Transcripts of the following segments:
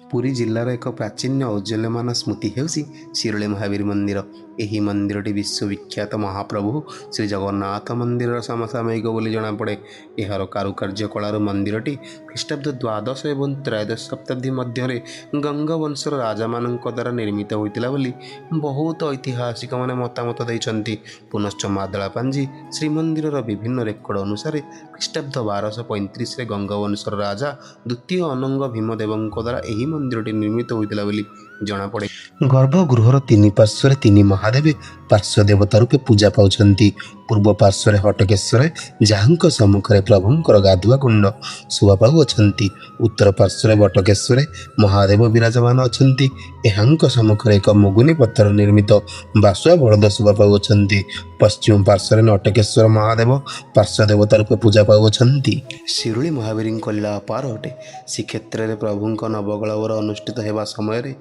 ପୁରୀ ଜିଲ୍ଲାର ଏକ ପ୍ରାଚୀନ ଔଜ୍ଜ୍ୱଲ୍ୟମାନ ସ୍ମୃତି ହେଉଛି ଶିରୁଳି ମହାବୀର ମନ୍ଦିର। ଏହି ମନ୍ଦିରଟି ବିଶ୍ୱବିଖ୍ୟାତ ମହାପ୍ରଭୁ ଶ୍ରୀ ଜଗନ୍ନାଥ ମନ୍ଦିରର ସମସାମୟିକ ବୋଲି ଜଣାପଡ଼େ। ଏହାର କାରୁକାର୍ଯ୍ୟ କଳାରୁ ମନ୍ଦିରଟି ଖ୍ରୀଷ୍ଟାବ୍ଦ ଦ୍ୱାଦଶ ଏବଂ ତ୍ରୟୋଦଶ ଶତାବ୍ଦୀ ମଧ୍ୟରେ ଗଙ୍ଗବଂଶର ରାଜାମାନଙ୍କ ଦ୍ୱାରା ନିର୍ମିତ ହୋଇଥିଲା ବୋଲି ବହୁତ ଐତିହାସିକମାନେ ମତାମତ ଦେଇଛନ୍ତି। ପୁନଶ୍ଚ ମାଦଳା ପାଞ୍ଜି, ଶ୍ରୀମନ୍ଦିରର ବିଭିନ୍ନ ରେକର୍ଡ଼ ଅନୁସାରେ ଖ୍ରୀଷ୍ଟାବ୍ଦ 1235ରେ ଗଙ୍ଗବଂଶର ରାଜା ଦ୍ୱିତୀୟ ଅନଙ୍ଗ ଭୀମଦେବଙ୍କ ଦ୍ୱାରା ଏହି ମନ୍ଦିରଟି ନିର୍ମିତ ହୋଇଥିଲା ବୋଲି ଜଣାପଡ଼େ। ଗର୍ଭଗୃହର ତିନି ପାର୍ଶ୍ୱରେ ତିନି ମହାଦେବ ପାର୍ଶ୍ୱ ଦେବତା ରୂପେ ପୂଜା ପାଉଛନ୍ତି। ପୂର୍ବ ପାର୍ଶ୍ୱରେ ହଟକେଶ୍ୱର, ଯାହାଙ୍କ ସମ୍ମୁଖରେ ପ୍ରଭୁଙ୍କର ଗାଧୁଆ କୁଣ୍ଡ ଶୋଭା ପାଉଅଛନ୍ତି। ଉତ୍ତର ପାର୍ଶ୍ୱରେ ବଟକେଶ୍ୱର ମହାଦେବ ବିରାଜମାନ ଅଛନ୍ତି। ଏହାଙ୍କ ସମ୍ମୁଖରେ ଏକ ମୁଗୁନି ପଥର ନିର୍ମିତ ବାସୁଆ ବଳଦ ଶୋଭା ପାଉଅଛନ୍ତି। ପଶ୍ଚିମ ପାର୍ଶ୍ୱରେ ନଟକେଶ୍ୱର ମହାଦେବ ପାର୍ଶ୍ୱ ଦେବତା ରୂପେ ପୂଜା ପାଉଅଛନ୍ତି। ଶିରୁଳି ମହାବୀରଙ୍କ ଲୀଳା ଅପାର ଅଟେ। ଶ୍ରୀକ୍ଷେତ୍ରରେ ପ୍ରଭୁଙ୍କ ନବକଳେବର ଅନୁଷ୍ଠିତ ହେବା ସମୟରେ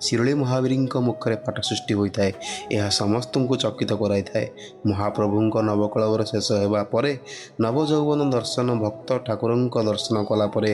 ଶିରୁଳି ମହାବୀରଙ୍କ ମୁଖରେ ଫାଟ ସୃଷ୍ଟି ହୋଇଥାଏ। ଏହା ସମସ୍ତଙ୍କୁ ଚକିତ କରାଇଥାଏ। ମହାପ୍ରଭୁଙ୍କ ନବକଳେବର ଶେଷ ହେବା ପରେ ନବଯୌବନ ଦର୍ଶନ ଭକ୍ତ ଠାକୁରଙ୍କ ଦର୍ଶନ କଲା ପରେ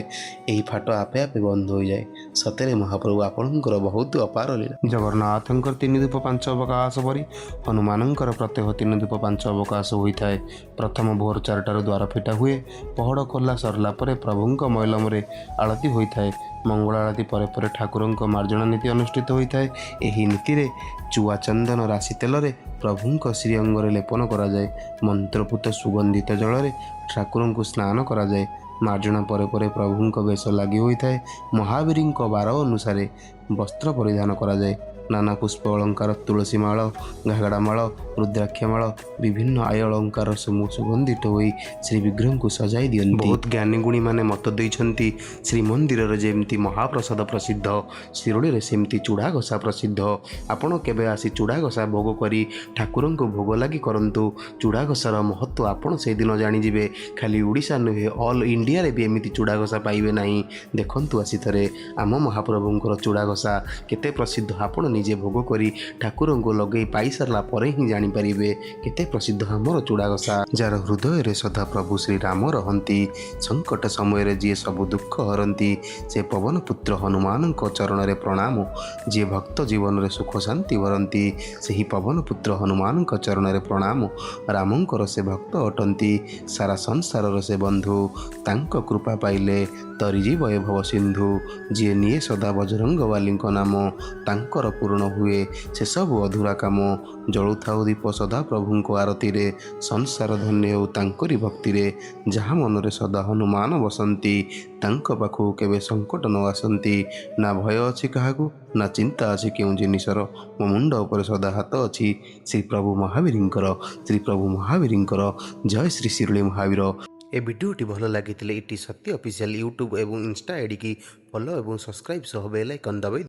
ଏହି ଫାଟ ଆପେ ଆପେ ବନ୍ଦ ହୋଇଯାଏ। ସତରେ ମହାପ୍ରଭୁ ଆପଣଙ୍କର ବହୁତ ଅପାର ଲୀଳା। ଜଗନ୍ନାଥଙ୍କର ତିନି ଧୂପ ପାଞ୍ଚ ଅବକାଶ ପରି ହନୁମାନଙ୍କର ପ୍ରତ୍ୟହ ତିନି ଧୂପ ପାଞ୍ଚ ଅବକାଶ ହୋଇଥାଏ। ପ୍ରଥମ ଭୋର 4ଟାରୁ ଦ୍ୱାର ଫିଟା ହୁଏ। ପହଡ଼ ଖୋଲା ସରିଲା ପରେ ପ୍ରଭୁଙ୍କ ମଇଲମରେ ଆଳତି ହୋଇଥାଏ। ମଙ୍ଗଳ ଆଳତି ପରେ ପରେ ଠାକୁରଙ୍କ ମାର୍ଜନା ନୀତି ଅନୁଷ୍ଠିତ ହୋଇଥାଏ। ଏହି ନୀତିରେ ଚୁଆ ଚନ୍ଦନ ରାଶି ତେଲରେ ପ୍ରଭୁଙ୍କ ଶ୍ରୀଅଙ୍ଗରେ ଲେପନ କରାଯାଏ। ମନ୍ତ୍ରପୁତ ସୁଗନ୍ଧିତ ଜଳରେ ଠାକୁରଙ୍କୁ ସ୍ନାନ କରାଯାଏ। ମାର୍ଜନା ପରେ ପରେ ପ୍ରଭୁଙ୍କ ବେଶ ଲାଗି ହୋଇଥାଏ। ମହାବୀରଙ୍କ ବାର ଅନୁସାରେ ବସ୍ତ୍ର ପରିଧାନ କରାଯାଏ। ନାନା ପୁଷ୍ପ ଅଳଙ୍କାର, ତୁଳସୀ ମାଳ, ଘାଗଡ଼ା ମାଳ, ରୁଦ୍ରାକ୍ଷ ମାଳ, ବିଭିନ୍ନ ଆୟ ଅଳଙ୍କାର ସୁଗନ୍ଧିତ ହୋଇ ଶ୍ରୀ ବିଗ୍ରହଙ୍କୁ ସଜାଇ ଦିଅନ୍ତି। ବହୁତ ଜ୍ଞାନୀଗୁଣୀମାନେ ମତ ଦେଇଛନ୍ତି, ଶ୍ରୀମନ୍ଦିରରେ ଯେମିତି ମହାପ୍ରସାଦ ପ୍ରସିଦ୍ଧ, ଶିରୁଳିରେ ସେମିତି ଚୂଡ଼ା ଘଷା ପ୍ରସିଦ୍ଧ। ଆପଣ କେବେ ଆସି ଚୂଡ଼ା ଘଷା ଭୋଗ କରି ଠାକୁରଙ୍କୁ ଭୋଗ ଲାଗି କରନ୍ତୁ। ଚୂଡ଼ା ଘଷାର ମହତ୍ତ୍ୱ ଆପଣ ସେଇଦିନ ଜାଣିଯିବେ। ଖାଲି ଓଡ଼ିଶା ନୁହେଁ, ଅଲ୍ ଇଣ୍ଡିଆରେ ବି ଏମିତି ଚୂଡ଼ା ଘଷା ପାଇବେ ନାହିଁ। ଦେଖନ୍ତୁ ଆସି ଥରେ ଆମ ମହାପ୍ରଭୁଙ୍କର ଚୂଡ଼ା ଘଷା କେତେ ପ୍ରସିଦ୍ଧ। ଆପଣ ନିଜେ ଭୋଗ କରି ଠାକୁରଙ୍କୁ ଲଗେଇ ପାଇସାରିଲା ପରେ ହିଁ ଜାଣିପାରିବେ କେତେ ପ୍ରସିଦ୍ଧ ଆମର ଚୂଡ଼ା ଘଷା। ଯାହାର ହୃଦୟରେ ସଦା ପ୍ରଭୁ ଶ୍ରୀରାମ ରହନ୍ତି, ସଙ୍କଟ ସମୟରେ ଯିଏ ସବୁ ଦୁଃଖ ହରନ୍ତି, ସେ ପବନ ପୁତ୍ର ହନୁମାନଙ୍କ ଚରଣରେ ପ୍ରଣାମ। ଯିଏ ଭକ୍ତ ଜୀବନରେ ସୁଖ ଶାନ୍ତି ଭରନ୍ତି, ସେହି ପବନ ପୁତ୍ର ହନୁମାନଙ୍କ ଚରଣରେ ପ୍ରଣାମ। ରାମଙ୍କର ସେ ଭକ୍ତ ଅଟନ୍ତି, ସାରା ସଂସାରର ସେ ବନ୍ଧୁ। ତାଙ୍କ କୃପା ପାଇଲେ ତରିଯିବ ଏ ଭବ ସିନ୍ଧୁ। ଯିଏ ନିଏ ସଦା ବଜରଙ୍ଗବାଲିଙ୍କ ନାମ, ତାଙ୍କର ପୂରଣ ହୁଏ ସେସବୁ ଅଧୁରା କାମ। ଜଳୁଥାଉ ଦୀପ ସଦା ପ୍ରଭୁଙ୍କ ଆରତୀରେ, ସଂସାର ଧନ୍ୟ ହେଉ ତାଙ୍କରି ଭକ୍ତିରେ। ଯାହା ମନରେ ସଦା ହନୁମାନ ବସନ୍ତି, ତାଙ୍କ ପାଖକୁ କେବେ ସଙ୍କଟ ନ ଆସନ୍ତି। ନା ଭୟ ଅଛି କାହାକୁ, ନା ଚିନ୍ତା ଅଛି କେଉଁ ଜିନିଷର। ମୋ ମୁଣ୍ଡ ଉପରେ ସଦା ହାତ ଅଛି ଶ୍ରୀ ପ୍ରଭୁ ମହାବୀରଙ୍କର। ଶ୍ରୀ ପ୍ରଭୁ ମହାବୀରଙ୍କର ଜୟ। ଶ୍ରୀ ଶିରୁଳି ମହାବୀର। ଏ ଭିଡ଼ିଓଟି ଭଲ ଲାଗିଥିଲେ ଇଟି ସତ୍ୟ ଅଫିସିଆଲ ୟୁଟ୍ୟୁବ୍ ଏବଂ ଇନଷ୍ଟା ଆଇଡ଼ିକି ଫଲୋ ଏବଂ ସବସ୍କ୍ରାଇବ୍ ସହ ବେଲ୍ ଆଇକନ୍ ଦବାଇ